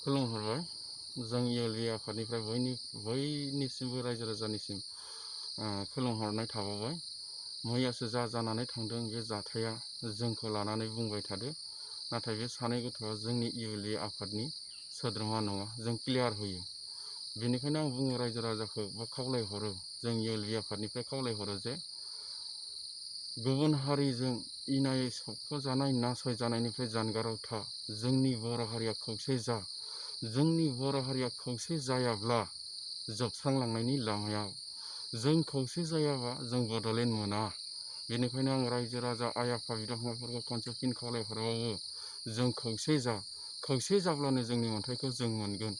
खुलुमहरबाय। जों इउएलबि आफादनिफ्राय बयनिसिमबो रायजो राजानिसिम खुलुमहरनाय थाबावबाय। मैयासो जानानै थांदों बे जाथाया जोंखौ लानानै बुंबाय थादो, नाथाय बे सानै गथ'आ जोंनि इउएलबि आफादनि सोद्रोमा नङा, जों क्लियार होयो। बेनिखायनो आं बुङो रायजो राजाखौ बा खावलायहरो, जों इउएलबि आफादनिफ्राय खावलायहरो जे गुबुन हारिजों इनायै सोबख'जानाय नासयजानायनिफ्राय जानगाराव था। जोंनि बर' हारिया खौसे जा। जोंनि बर' हारिया खौसे जायाब्ला जोबस्रांलांनायनि लामायाव, जों खौसे जायाबा जों बड'लेण्ड मोना। बेनिखायनो आं रायजो राजा आइ आफा बिदा फंबायफोरखौ खनसे फिन खावलायहरबावो, जों खौसे जा। खौसे जाब्लानो जोंनि अन्थाइखौ जों मोनगोन।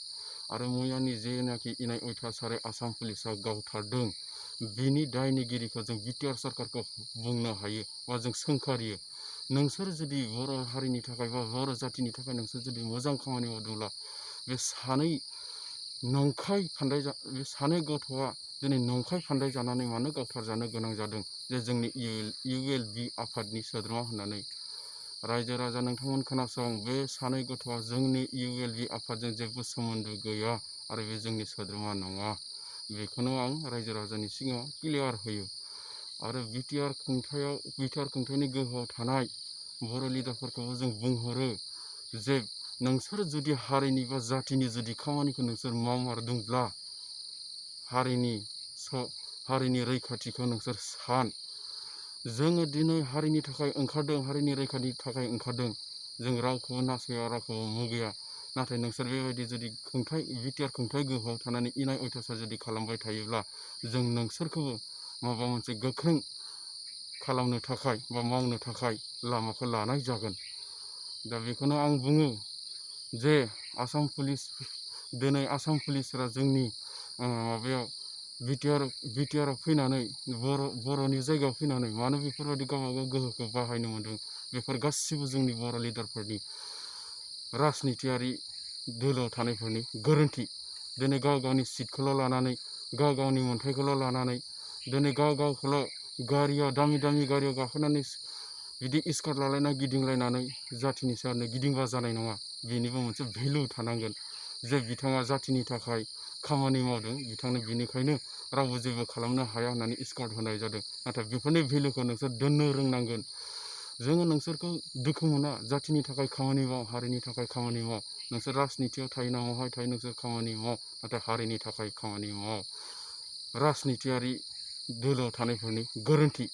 आरो मैयानि जेनाखि इनाय अयथासारै आसाम पुलिसा गावथारदों, बिनि दायनिगिरिखौ जों बिटिआर सरकारखौ बुंनो हायो बा जों सोंखारियो। नोंसोर जुदि बर' हारिनि थाखाय बा बर' जाथिनि थाखाय नोंसोर जुदि मोजां खामानि मावदोंब्ला, बे सानै गथ'आ दिनै नंखाय फान्दाय जानानै मानो गावथारजानो गोनां जादों जे जोंनि इउएलबि आफादनि सोद्रोमा होननानै। रायजो राजा नोंथांमोन खोनासं, बे सानै गथ'आ जोंनि इउएलबि आफादजों जेबो सोमोन्दो गैया आरो बे जोंनि सोद्रोमा नङा। बेखौनो आं रायजो राजानि सिगाङाव क्लियार होयो। आरो बिटिआर खुंथायनि गोहोआव थानाय बर' लिडारफोरखौबो जों बुंहरो जे नोंसोर जुदि हारिनि बा जातिनि जुदि खामानिखौ नोंसोर मावमारदोंब्ला, हारिनि रैखाथिखौ नोंसोर सान। जोङो दिनै हारिनि थाखाय ओंखारदों, हारिनि रैखाथिनि थाखाय ओंखारदों। जों रावखौबो नासया, रावखौबो मुगैया। नाथाय नोंसोर बेबायदि जुदि बिटिआर खुंथाय गोहोआव थानानै इनाय अयथासार जुदि खालामबाय थायोब्ला, जों नोंसोरखौबो माबा मोनसे गोख्रों खालामनो थाखाय बा मावनो थाखाय लामाखौ लानाय जागोन। दा बेखौनो आं बुङो जे दिनै आसाम पुलिसफोरा जोंनि माबायाव बिटिआराव फैनानै बर'नि जायगायाव फैनानै मानो बेफोरबायदि गावबागाव गोहोखौ बाहायनो मोन्दों, बेफोर गासिबो जोंनि बर' लिडारफोरनि राजनितियारि दोलोआव थानायफोरनि गोरोन्थि। दिनै गाव गावनि सिटखौल' लानानै, गाव गावनि मोन्थायखौल' लानानै, दिनै गाव गावखौल' दामि दामि गारियाव गाखोनानै बिदि स्कार्ट लालायना गिदिंलायनानै जाथिनि सायावनो गिदिंबा जानाय नङा। बेनिबो मोनसे भेलु थानांगोन जे बिथाङा जाथिनि थाखाय खामानि मावदों, बिथांनो बिनिखायनो रावबो जेबो खालामनो हाया होननानै स्कार्ट होनाय जादों। नाथाय बेफोरनि भेलुखौ नोंसोर दोननो रोंनांगोन। जोङो नोंसोरखौ दुखु मोना, जाथिनि थाखाय खामानि माव, हारिनि थाखाय खामानि माव। नोंसोर राजनितियाव थायो ना महाय थायो नोंसोर खामानि माव, नाथाय हारिनि थाखाय खामानि माव। राजनितियारि दोलोआव थानायफोरनि गोरोन्थि।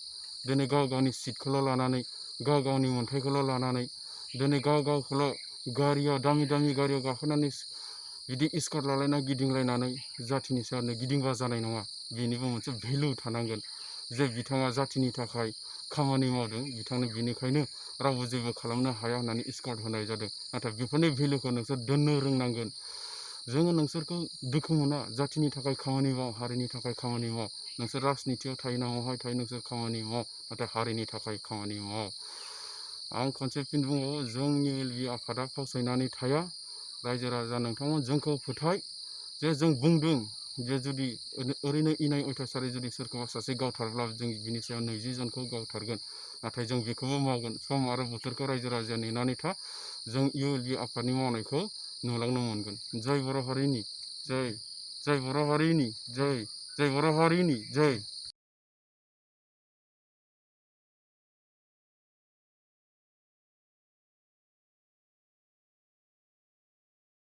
दिनै गाव गावनि सिटखौल' लानानै, गाव गावनि मोन्थायखौल' लानानै, दिनै गाव गावखौल' दामि दामि गारियाव गाखोनानै बिदि स्कार्ट लालायना गिदिंलायनानै जाथिनि सायावनो गिदिंबा जानाय नङा। बेनिबो मोनसे भेलु थानांगोन जे बिथाङा जाथिनि थाखाय खामानि मावदों, बिथांनो बिनिखायनो रावबो जेबो खालामनो हाया होननानै स्कार्ट होनाय जादों। नाथाय बेफोरनि भेलुखौ नोंसोर दोननो रोंनांगोन। जोङो नोंसोरखौ दुखु मोना, जाथिनि थाखाय खामानि माव, हारिनि थाखाय खामानि माव। नोंसोर राजनितियाव थायो ना महाय थायो नोंसोर खामानि माव, नाथाय हारिनि थाखाय खामानि माव। आं खनसे फिन बुंबावो, जोंनि इउएलबि आफादा फावसायनानै थाया। रायजो राजा नोंथांमोन जोंखौ फोथाय जे जों बुंदों जे जुदि ओरैनो इनाय अयथासारै जुदि सोरखौबा सासे गावथारब्ला जों बिनि सायाव 20 जनखौ गावथारगोन। नाथाय जों बेखौबो मावगोन। सम आरो बोथोरखौ रायजो राजाया नेनानै था। जों इउएलबि आफादनि मावनायखौ नुलांनो मोनगोन। जय बर' हारिनि जय, जय बर' हारिनि जय, जय बर' हारिनि जय।